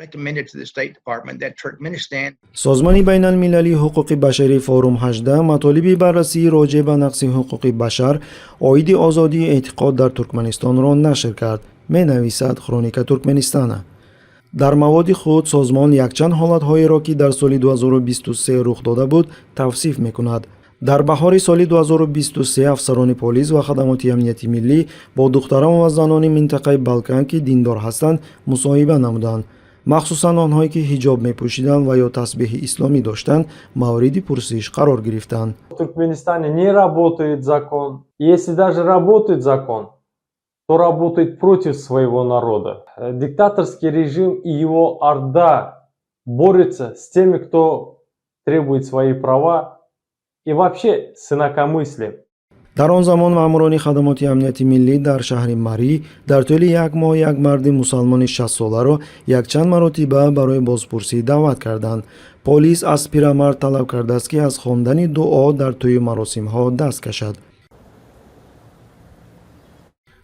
Recommended to the State Department that Turkmenistan Созмони байналмилалии ҳуқуқи башарӣ Форум 18 матолиби баррасии роҷеъ ба нақзи ҳуқуқи башар оиди озодии эътиқод дар Туркманистонро нашр кард, менависад Хроника Туркменистана. Дар маводи худ созмон якчанд ҳолатҳоеро, ки дар соли 2023 рух дода буд, тавсиф мекунад. Дар баҳори соли 2023 афсарони полис ва хадамоти амнияти миллӣ бо духтарон ва занони минтақаи Балкан, ки диндор ҳастанд, мусоҳиба намуданд. Махсусан онҳое, ки ҳиҷоб мепӯшиданд ва ё тасбеҳи исломӣ доштанд, мавриди пурсиш қарор гирифтанд. В Туркменистане не работает закон. Если даже работает закон, то работает против своего народа. Диктаторский режим и его орда борются с теми, кто требует свои права и вообще с инакомыслием. Дар он замон маъмурони хадамоти амнияти миллӣ дар шаҳри Марӣ дар тӯли як моҳ як марди мусалмони 60-соларо якчанд маротиба барои бозпурсӣ даъват карданд. Полис аз пирамард талаб кардааст, ки аз хондани дуо дар тӯю маросимҳо даст кашад.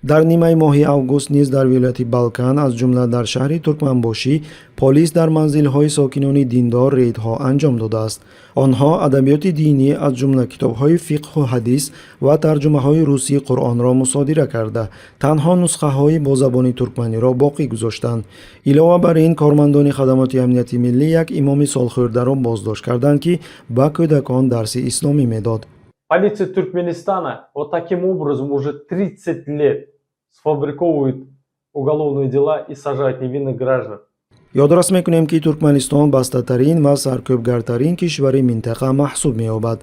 Дар нимаи моҳи август низ дар вилояти Балкан, аз ҷумла дар шаҳри Туркманбошӣ, полис дар манзилҳои сокинони диндор рейдҳо анҷом додааст. Онҳо адабиёти динӣ, аз ҷумла китобҳои фиқҳу ҳадис ва тарҷумаҳои русии Қуръонро мусодира карда, танҳо нусхаҳои бо забони туркманиро боқӣ гузоштанд. Илова бар ин, кормандони хадамоти амнияти миллӣ як имоми солхӯрдаро боздошт карданд, ки ба кӯдакон дарси исломӣ медод. Полиция Туркменистана вот таким образом уже 30 лет сфабриковывает уголовные дела и сажает невинных граждан. Ёдрас мекунем, ки Туркманистон бастатарин ва саркӯбгартарин кишвари минтақа маҳсуб меёбад.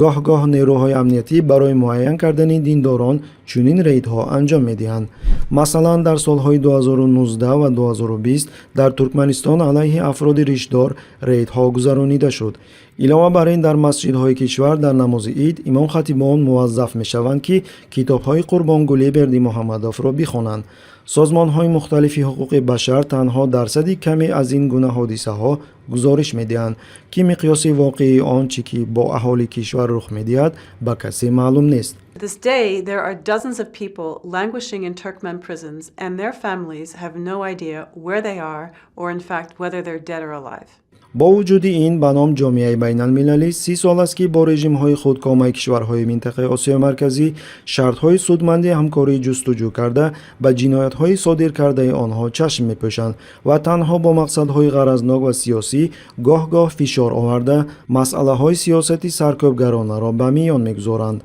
Гоҳ-гоҳ нерӯҳои амниятӣ барои муайян кардани диндорон чунин рейдҳо анҷом медиҳанд. Масалан, дар солҳои 2019 ва 2020 дар Туркманистон алайҳи афроди ришдор рейдҳо гузаронида шуд. Илова бар ин, дар масҷидҳои кишвар дар намози ид имомхатибон муваззаф мешаванд, ки китобҳои Қурбонгулӣ Бердимуҳаммадовро бихонанд. Созмонҳои мухталифи ҳуқуқи башар танҳо дарсади каме аз ин гуна ҳодисаҳо гузориш медиҳанд, ки миқёси воқеии он чӣ ки бо аҳолии кишвар рух медиҳад, ба касе маълум нест. To this day, there are dozens of people languishing in Turkmen prisons, and their families have no idea where they are or, in fact, whether they're dead or alive. Бо вуҷуди ин, ба ном ҷомеаи байналмилалӣ 30 сол аст, ки бо режимҳои худкомаи кишварҳои минтақаи Осиёи Марказӣ шартҳои судманди ҳамкорӣ ҷустуҷӯ карда, ба ҷиноятҳои содир кардаи онҳо чашм мепӯшанд ва танҳо бо мақсадҳои ғаразнок ва сиёсӣ гоҳ-гоҳ фишор оварда, масъалаҳои сиёсати саркӯбгаронаро ба миён мегузоранд.